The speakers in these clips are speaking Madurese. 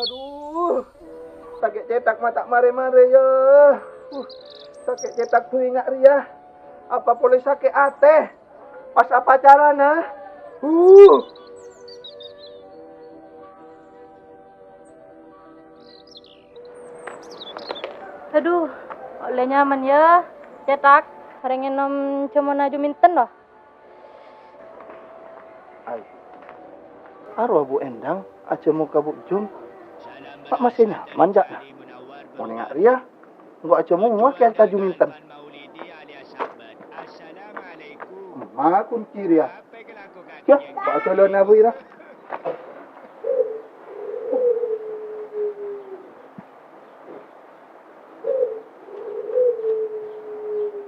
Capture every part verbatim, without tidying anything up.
Aduh, sakè' cètak ma' ta' marè-marè, yâ. Uh, sakè' cètak bhâi nga' rèya. Apa polè sakè' atè? Pas apa carana? Uh. Adhu, ollè nyaman, yâ, cètak. Arèya ngènom jhâmona Jhuminten, loh. Ai. Arowa Bu Endang ajhâmo ka Bu Jum. Ma' maskè nyaman, ca'na. Mon enga' rèya, engko' ajhâmo ka Jhuminten. Ma' kunci rèya. Yâ, pas jhâlâna, Bu, ira.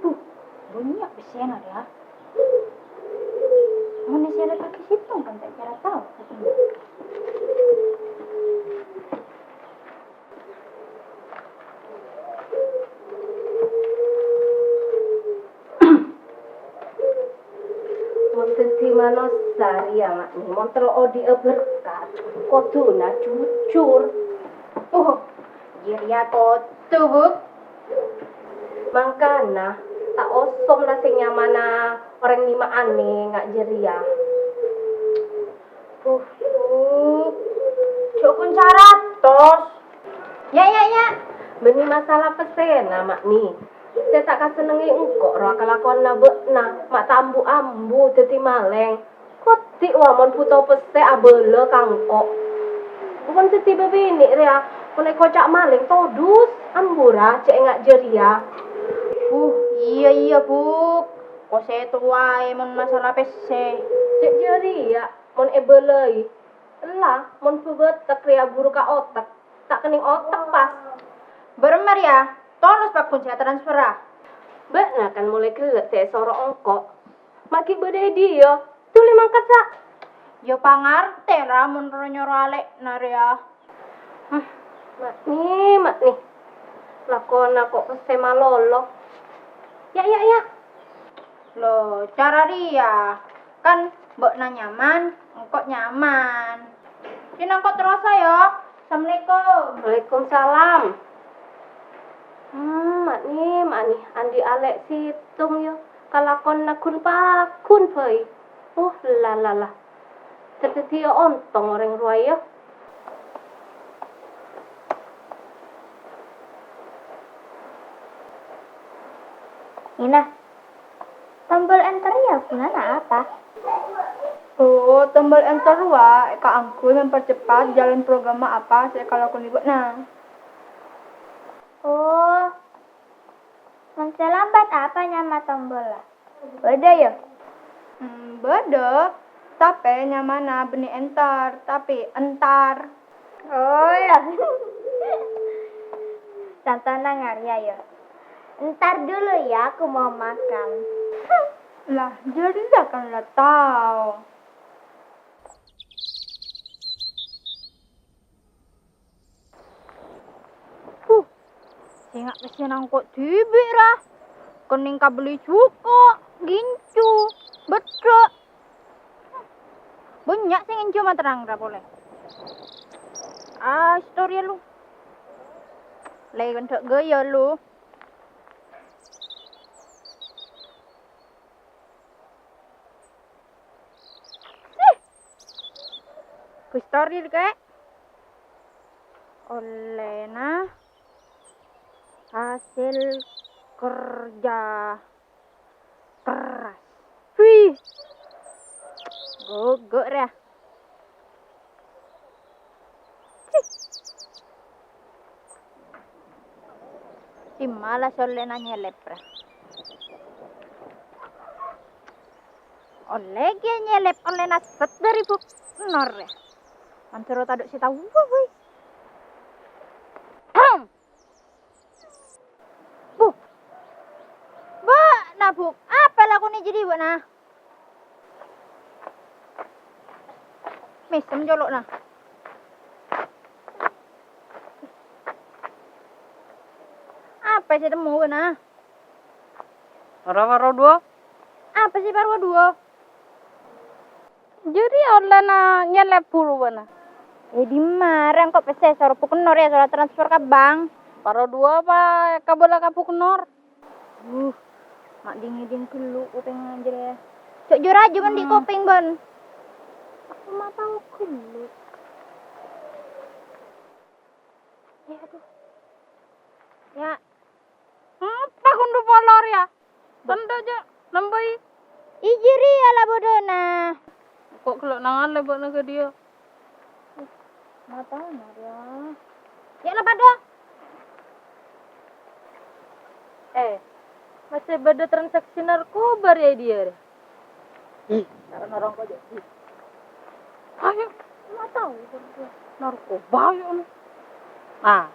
Buh, bânnya' pèssèna, yâ. Mon èsèrètaghi sèttong kan ta' kèra tao. Mon dhâddhi manossa rèya, ma'ni, mon terro odi'â berkat, kodhuna jujur. Oh, iyâ, rèya kodhu, Bu. Mangkana, ta' osom la sè nyamana orèng nèma'anè nga' jârèya. Uh, uh. Jhâ' kun saratos. Nya, nya, nya. Bânnè masalah pèssèna, ma'ni. Sè ta' kasennengngè engko' rowa kalakowanna bâ'na, ma' ta' ambu-ambu dhâddhi malèng. Kodhi' wa mon bhuto pèssè abâlâ ka engko'. Mon dhâddhi bâbinè' rèya, mon èkoca' malèng todus, ambura cè' enga' jârèya. Uh, iyâ, iyâ, Bu'. Ko sèttong waè mon masalah pèssè. Cè' jârèya, mon èbâlâi. Ella, mon bâbâtek rèya buru ka otek. Ta' kennèng otek, pas. Bârâmma rèya, tolos pagghun sè atransferra. Bâ'na kan molaè ghellâ' sè èsoro engko'. Ma' ghi' bâdâ è dhiyâ, dhuli mangkat, sa'. Yâ pangartè, ra, mon ro-nyoro alè'na rèya. Hmm, ma'ni, ma'ni. Lakona ko' pèssè malolo. Yâ, yâ, yâ. Loh, cara rèya, kan bâ'na nyaman, engko' nyaman. Dinna engko' terrosa, yâ. Assalamualaikum. Waalaikumsalam. Hmm, ma'ni, ma'ni, andi' alè' sèttong, yâ. Kalakonna ghun-pagghun bhâi. Uh, la, la, la. Dhâddhi ontong orèng rowa, yâ. Ina, tombol enter rèya ghunana apa? Oh, tombol enter rowa kaangghuy mempercepat jalan programma apa sè èkalakonè bâ'na. Oh, mon sè lambat apa nyama tombolla? Bâdâ, yâ? Hmm, bâdâ. Tapè nyamana bânnè enter, tapè entar. Oh, yâ. Contohna nga' rèya, yâ. "Entar dulu ya, aku mau makan." Lah, jârèya kan la tao. Huh, sènga' pèssèna engko' dhibi', ra. Kennèng kabelli jhuko', gincu, beddhâ'. Bânnya' sè ngènjhâma terrang, ra, polè. Ah, story lu. Lè kandhâ' ghâjâ lu. Ih. Ghustè Ri, Kè'. Ollèna hasil kerja keras. Wih. Gogo, rèya. Cih. Dimma la sè ollèna nyelep, ra? Ollè kèya nyelep ollèna sèttong èbu nor, ra. Mandhâr tadâ' sè tao, woi. Bu. Bâ'na, Bu. Apa lakonè jârèya bâ'na? Mèsem colo'na. Apa sè ètemmo bâ'na? Ora paro duwâ. Apa sè paro duwâ? Jârèya ollèna nyelep buru bâ'na. È, dimma, rèng ko' pèssè soro Bu Kenor, yâ, soro transfer ka bank. Paro duwâ' apa kabâlâ ka Bu Kenor? Uh, ma' ding-ngèding ghâllu kopèng jârèya. Cok jârèya ajâ mandi Hmm. kopèng, bân. Aku ma' tao ghâllu. Yâ, aduh. Yâ. Apa ghun du polo rèya? Tendhâ jâ', nambâi. Iyâ rèya la bâdâna. Ko' ghellâ' nangale bâ'na ka dhiyâ. Matana rèya. Yâ la padâ. Eh, masih bâdâ transaksi narkoba rèya è dhiyâ rè? Ih, cara norong kok, Jok. Ih. Ayo, ma' tao narkoba, ayo, no. Ah.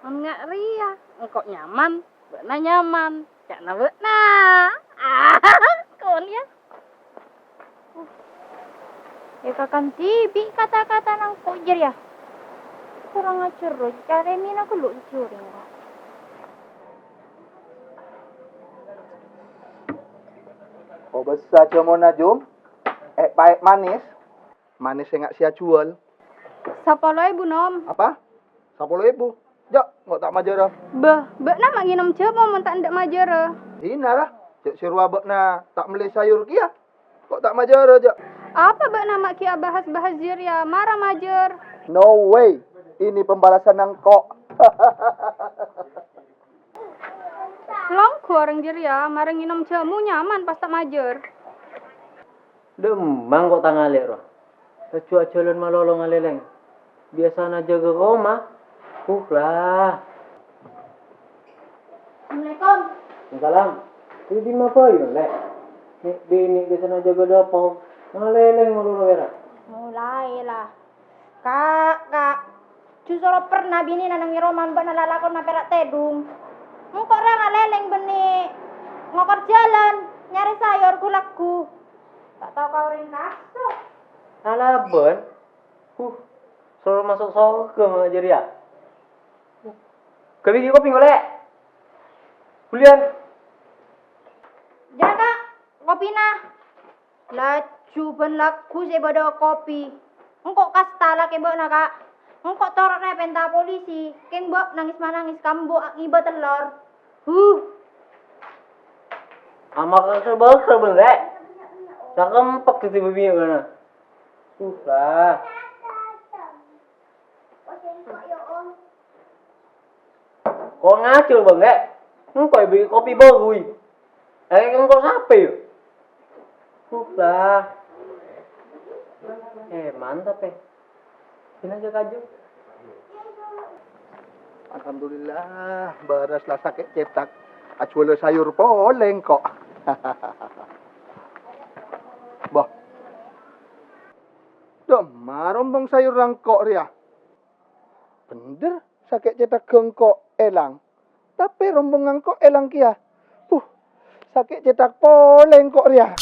Mon nga' rèya, engko' nyaman, bâ'na nyaman. Ca'na bâ'na. Ah, kon, yâ. È, kakan dhibi' kata-katana engko' jârèya. Kurang ajar, ro. Carèmina ghâllu' jârèya. Kobâsa jâmona, Jum. È, paè' manis. Manis sè nga' sè ajhuwâl. Sapolo èbu, Nom. Apa? Sapolo èbu? Jâ', engko' ta' majârâ. Bâh, bâ'na ma' ngènom jâmo mon ta' endâ' majârâ. Dinah, ra. Jâ' sè rowa bâ'na ta' mellè sayur kèya. Ko' ta' majârâ, jâ'. Apa bâ'na ma' ghi' abahas-bahas jârèya, mara majâr. No way. Ini pembalasan engko'. Longghâr orèng jârèya, mara ngènom jâmo nyaman pas ta' majâr. Dhimma engko' ta' ngalè, ro. Laju ajhâlân malolo ngalèlèng. Biyasana jâgâ ka omah. Uh, la. Assalamualaikum. Waalaikumsalam. È dhimma bhâi, Lè'? Nè' binè' biyasana jâgâ dâpor. Ngalèlèng malolo, wèra. Molaè, la. Ka', Ka', jhusoro pernah binèna neng è roma bâ'na lalakonna pèra' tèdung. Engko' rèya ngalèlèng bânnè ngokor jhâlân, nyarè sayur ghu-lagghu. Ta' tao ka orèng kaso'. Alabân? Huh, soro maso' sorghâ ma' jârèya. Ghâbây ghi' kopi, ngolè. Ghuliyân. Jâ, Ka', kopina. Laju bân lagghu sè bâdâ kopi. Engko' kasta lakè bâ'na, Ka'. Engko' toro' rèya pènta polisi. Kèng bâ' nangès-manangès kambu ngibâ tellor. Huh. Ama kaka bakal bân, Lè'. Sakempek dhâddhi bâbiyâ bâ'na. Uh, la. Ko' ngajhâr, Bâng, Lè'. Engko' èbâghi kopi bâghuy. Eh, engko' sapè, yâ? Buka. Eh, mantap, eh. Sini aja, Kaju. Alhamdulillah, bârâs la sakè' cètak. Ajhuwâlâ sayur polè engko'. Bâh. Dhimma rombong sayur engko' rèya. Bhendher, sakè' cètak engko' èlang. Tapè rombong engko' èlang kèya. Puh, sakè' cètak polè engko' rèya.